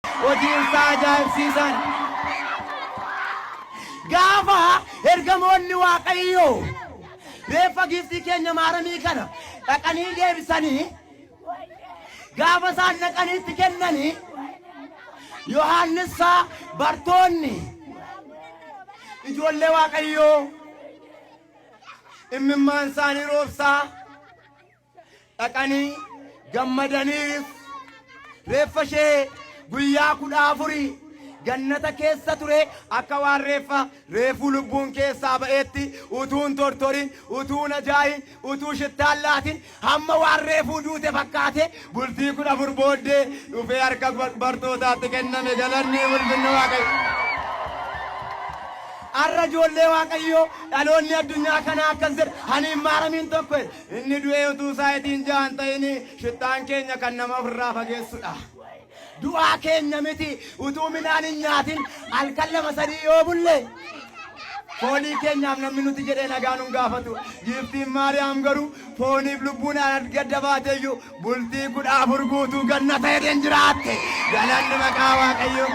Hojiin isaa ajaa'ibsiisaadha. Gaafa ergamoonni Waaqayyoo reeffa giiftii keenya maaramii kana dhaqanii deebisanii gaafa isaan dhaqanii itti kennanii Yohaannis bartoonni ijoollee Waaqayyoo immimmaan isaanii roobsaa dhaqanii gammadaniis reeffa ishee guyyaa 14 gannata keessa ture akka waan reeffa reefuu lubbuun keessaa ba'eetti utuu hin tortorin, utuu hin ajaa'in, utuu shittaan laatin hamma waan reefuu duute fakkaate bultii 14 booddee dhufee harka bartootaatti kenname. Galanni ulfinni Waaqayyo. Har'a ijoollee Waaqayyoo dhaloonni addunyaa kanaa akkas jedha. Ani hin maaramiin tokko jedhe. Inni du'ee utuu saayitiin ja'a hin ta'in shittaan keenya kan nama ofirraa fageessudha. Du'aa keenya miti utuu midhaan hin nyaatin halkan lama sadii yoo bulle foolii keenyaaf namni nuti jedhee nagaa nun gaafatu. Giiftiin Maariyaam garuu fooniif lubbuun gadda baateyyuu bultii 14 guutuu gannata Eden jiraatte. Galanni maqaa Waaqayyoo.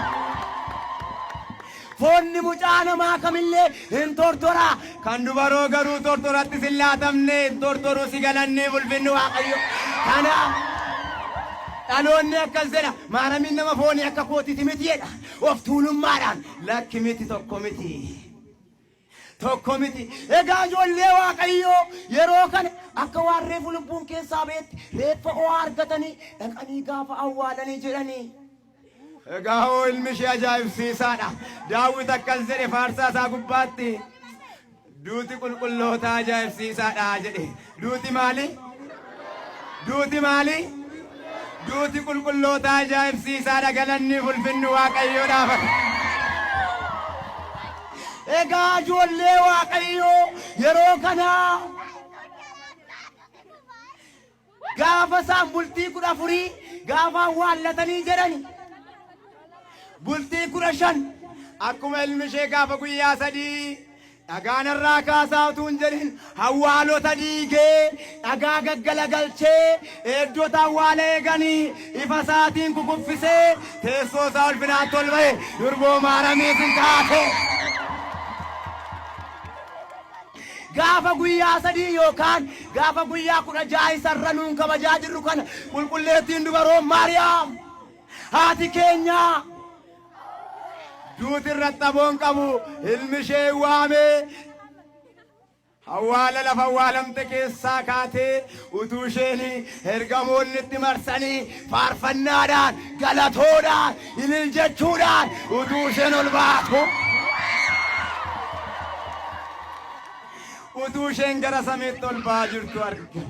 Foonni mucaa namaa kamillee hin tortora. Kan dubaroo garuu tortoratti sin laatamne hin tortoru si galanni ulfinni Waaqayyo. Kanaaf dhaloonni akkas jedha. Maaramiin nama foonii akka kootiti miti jedha. Of tuulummaadhaan lakki miti tokko miti. Tokko miti. Egaa ijoollee Waaqayyoo yeroo kana akka waan reefu lubbuun keessaa ba'etti reeffa ho'aa argatanii dhaqanii gaafa awwaalanii jedhanii. Egaa hoo ilmi ishee ajaa'ibsiisaadha. Daawit akkas jedhe faarsaa isaa gubbaatti. Duuti qulqulloota ajaa'ibsiisaadha jedhe. Duuti maali? Duuti maali? Duuti qulqulloota ajaa'ibsiisaadha. Galanni ulfinni Waaqayyoodhaaf. Egaa ijoollee Waaqayyoo yeroo kana Gaafa isaan bultii 14 gaafa awwaallatanii jedhani bultii 15 akkuma ilmi ishee gaafa guyyaa sadii dhagaa narraa kaasaa utuu hin jedhin awwaalota diigee dhagaa gaggalagalchee eegdota awwaala eeganii ifa isaatiin kukuffisee teessoo isaa ulfinaatti ol ba'e durboo maaramiis hin kaate. Gaafa guyyaa sadii yookaan gaafa guyyaa 16 isarra nuun kabajaa jirru kana qulqulleettiin dubaroon Maariyaam haati keenya duuti irratti aboon qabu ilmi ishee waamee awwaala lafa awwaalamte keessaa kaatee utuu isheen ergamoonni itti marsanii faarfannaadhaan galatoodhaan ilil jechuudhaan utuu isheen ol baatu utuu isheen gara samiitti ol ba'aa jirtu arge.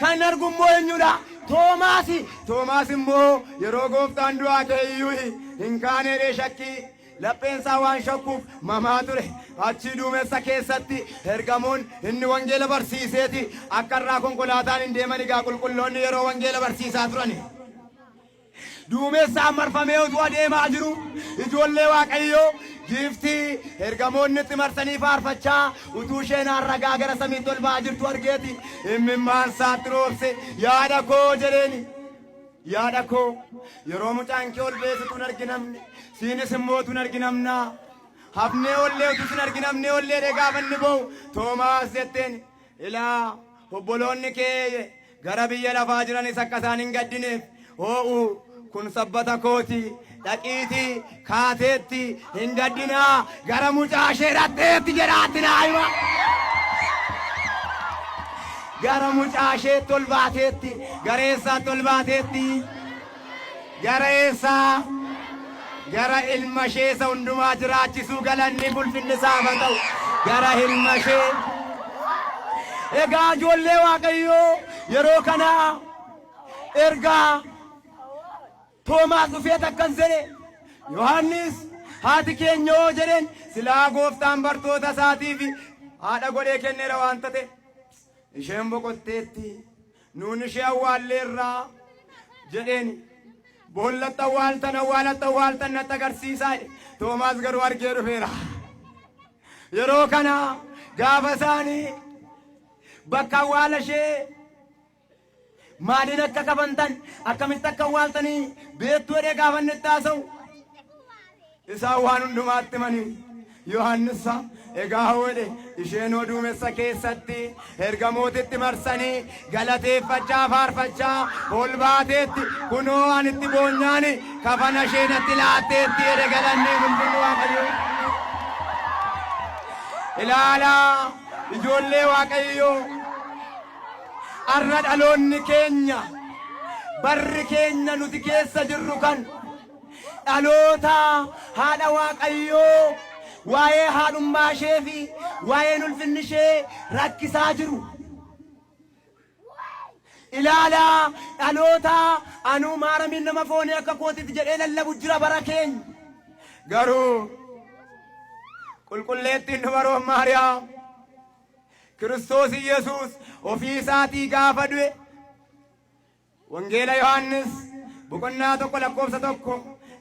Kan argu immoo eenyudha? Toomaasi. Toomaas immoo yeroo gooftaan du'aa ka'e iyyuu hin kaaneedhee shakkii lapheen isaa waan shakkuuf mamaa ture. Achii duumessa keessatti ergamoon inni wangeela barsiiseeti akka irraa konkolaataan hin deeman egaa qulqulloonni yeroo wangeela barsiisaa turani. Duumessaan marfamee utuu adeemaa jiru ijoollee Waaqayyoo giiftii ergamoonni itti marsanii faarfachaa utuu isheen ragaa gara samiitti ol ba'aa jirtu argeeti immimmaan isaatti roobse yaada koo jedheeni. Yaada koo yeroo mucaan kee ol ba'ees utuu hin arginamne siinis immoo utuu hin arginamnaa hafnee ollee utuu sin arginamne ollee gaafa inni ba'u Toomaas jetteen ilaa obboloonni kee gara biyya lafaa jiranis akka isaan hin gaddineef hoo'u kun sabbata kooti dhaqiitii kaateetti hin gaddinaa gara mucaa ishee dhaqxeetti jedhaatti naa hima. Gara mucaa isheetti ol baateetti gara eessaatti ol baateetti gara eessaa gara ilma ishee isa hundumaa jiraachisuu galanni ulfinni isaaf haa ta'u gara ilma ishee. Egaa ijoollee Waaqayyoo yeroo kana ergaa Toomaas dhufeet akkas jedhe Yohaannis haati keenya hoo jedheen silaa gooftaan bartoota isaatiif haadha godhee kenneera waan ta'e isheen boqotteetti nuun ishee awwaalleerraa jedheen boollatti awwaaltan awwaalatti awwaaltan natti agarsiisaa jedhe. Toomaas garuu argee dhufeera. Yeroo kana gaafa isaanii bakka awwaala ishee Maaliin akka kafantan akkamitti akka awwaaltanii beektuu jedhee gaafa inni itti haasa'u isaan waan hundumaatti himanii Yohaannissa egaa hodhe isheenoo duumessa keessatti ergamootitti marsanii galateeffachaa faarfachaa ol baateetti kunoo ani itti boonyaani kafana ishee natti laatteetti jedhe galanni ulfinni Waaqayyoo. Ilaalaa ijoollee Waaqayyoo arra dhaloonni keenya barri keenya nuti keessa jirru kan dhaloota haadha Waaqayyoo waa'ee haadhummaa ishee fi waa'een ulfinni ishee rakkisaa jiru. Ilaalaa dhaloota anuu maaramiin nama foonii akka kootitti jedhee lallabu jira bara keenya. Garuu qulqulleettiin dubaroon Maariyaam Kiristoos Iyyasuus ofii isaatii gaafa du'e Wangeela Yohaannis boqonnaa 1 lakkoofsa 1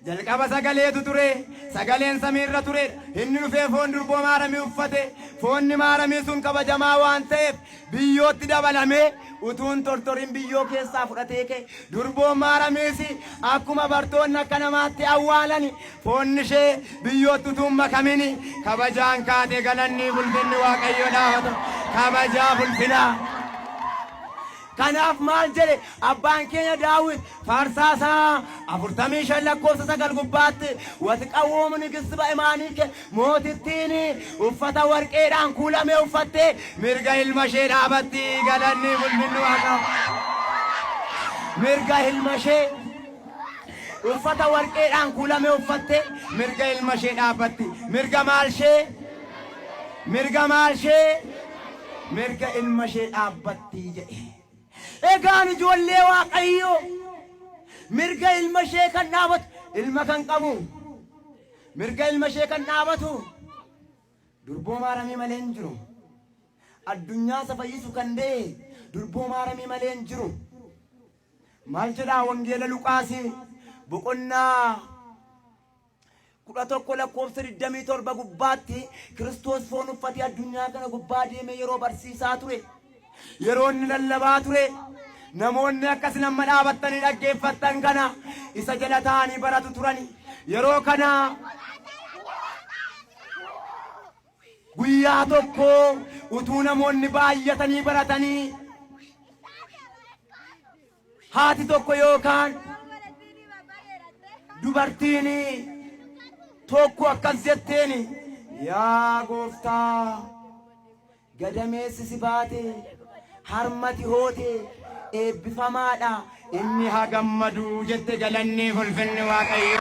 jalqaba sagaleetu ture, sagaleen samiirra turedha. Inni dhufee foon durboo maaramii uffate. Foonni maaramii sun kabajamaa waan ta'eef biyyootti dabalamee utuu hin tortorin biyyoo keessaa fudhatee ka'e. Durboon maaramiis akkuma bartoonni akka namaatti awwaalani foonni ishee biyyootti utuu hin makamin kabajaan kaate. Galanni ulfinni Waaqayyoodhaaf haa ta'u. Kabajaaf ulfinaa. Kanaaf maal jedhe abbaan keenya Daawit faarsaa isaa 45 lakkoofsa 9 gubbaatti watiqawwoomu nigist ba'imaaniike mootittiin uffata warqeedhaan kuulame uffattee mirga ilma ishee dhaabatti galanni ulfinni Waaqaaf. Mirga ilma ishee uffata warqeedhaan kuulame uffattee mirga ilma ishee dhaabbatti. Mirga maal ishee? Mirga maal ishee? Mirga ilma ishee dhaabbatti jedhe. Egaan ijoollee Waaqayyoo mirga ilma ishee kan dhaabatu ilma kan qabu mirga ilma ishee kan dhaabatu durboo maaramii malee hin jiru. Addunyaa isa fayyisu kan da'e durboo maaramii malee hin jiru. Maal jedhaa wangeela Luqaasii boqonnaa 11 lakkoofsa 27 gubbaatti Kiristoos foon uffatee addunyaa kana gubbaa deemee yeroo barsiisaa ture, yeroo inni lallabaa ture, namoonni akkas nama dhaabattanii dhaggeeffattan kana isa jala taa'anii baratu turani. Yeroo kana guyyaa tokko utuu namoonni baay'atanii baratanii haati tokko yookaan dubartiin tokko akkas jetteen, yaa gooftaa, gadameessi si baate, harmati hoote eebbifamaadha, inni haa gammadu jette. Galanni ulfinni Waaqayyo.